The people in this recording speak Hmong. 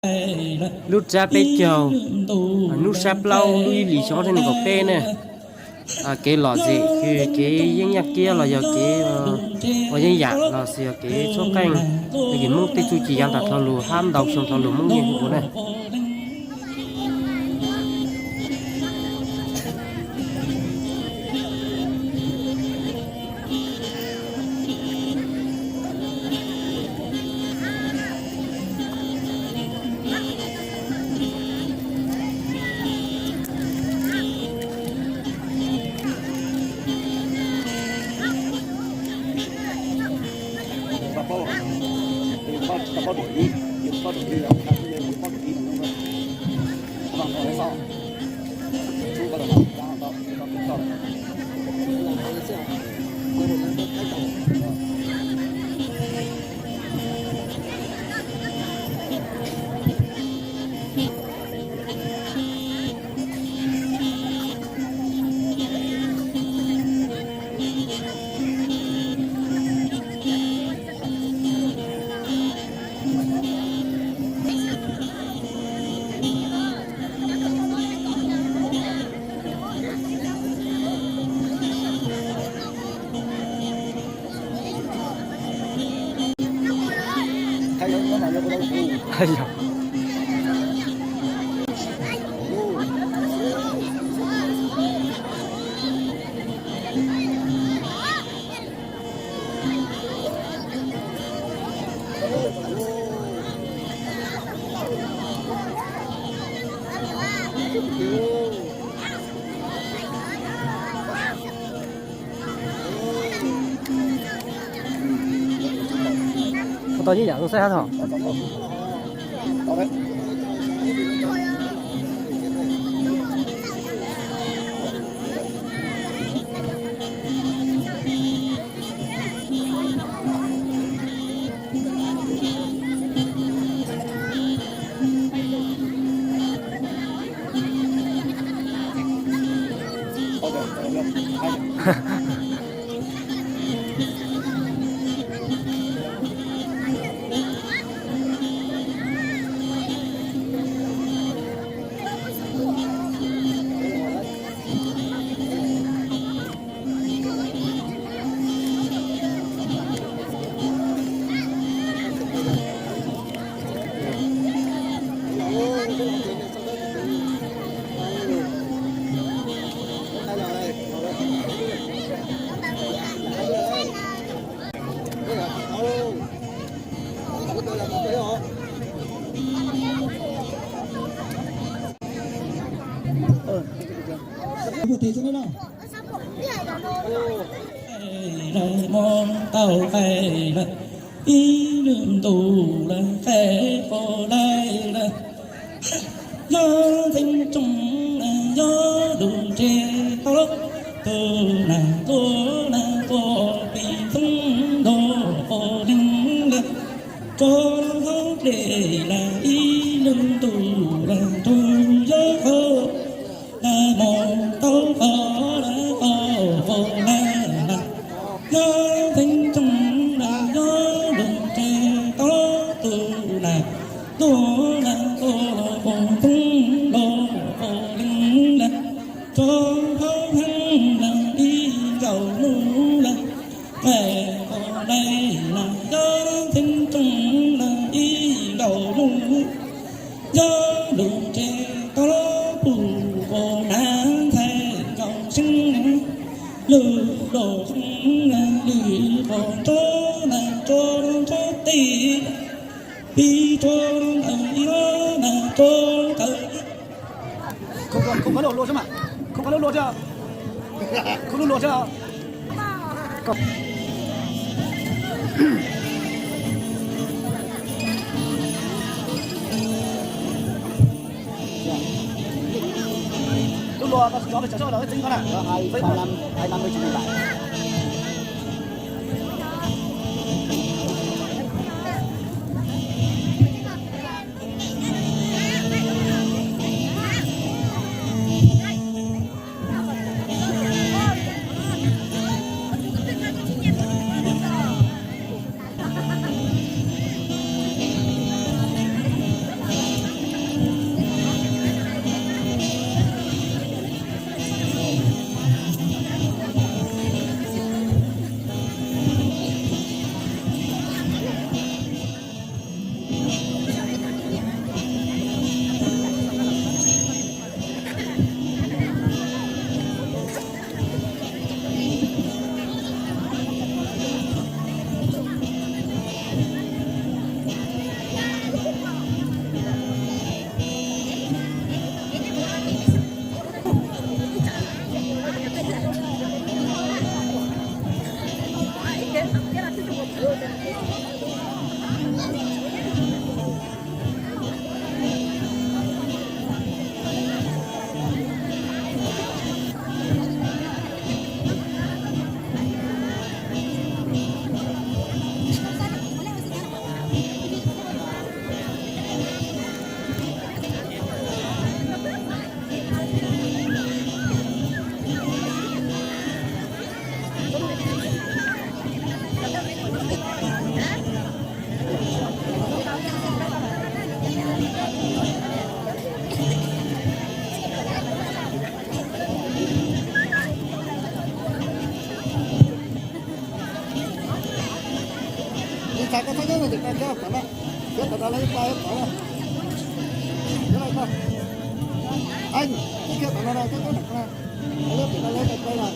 Lub rab peb caug, hnub sab plaub lub ib hlis xyoo ob txhiab nees nkaum peb na. Kev lom zem, kev yeeb yaj kiab los yog kev ua yeeb yam los xwb yog kev txhawb qeej, yog kev Hmoob tej txuj ci yav tag dhau los hab ntau xyoo dhau los Hmoob yeej ua na. Tau ib yam zoo saib hab tho. Mus tau qai lawm, ib lwm ntus lawm, qai qos laij lawm. Yog theej tsoom na, yog lus ntseg tau lawm, tus na tuaj na tuaj pib txoob nrog qos leeg lawm. Tso hauv dlej lawm, ib lwm ntus lawm, tug yawg qhov na mus tau qhov lawm, qos qos na na. Yog theej tsoom na, yog lus ntseg tau tus na, tuaj na tuaj qos txoob nrog qos leeg lawm. Tso hauv heev lawm, ib nkaus nub lawm, qai qos laij lawm, yog theej tsoom lawm, ib nkaus nub. Yog lus ntseg tau lub pug qos na, ntxhais nkaus seeb na, lwm los seeb na, lwm qos nrov na, tso nrov tej, pib tso ntawm ib lub na, tso ntawm ib. Không, không có lụa, lụa chứ mà. Không có lụa, lụa chứ. Không có lụa, lụa chứ. Lụa, lụa, tao chỉ cho mày trả cho nó cái tính con này. Hai, hai năm, hai năm mươi triệu lại. Tus txais koj txhob nyob ntawm tim no, khiav tom no, khiav tom no lawv ib pab khiav tom no. Khiav los koj, Eeb, twb khiav tom no no, koj nyob ntawm no, lawv tim no lawv tau pab los.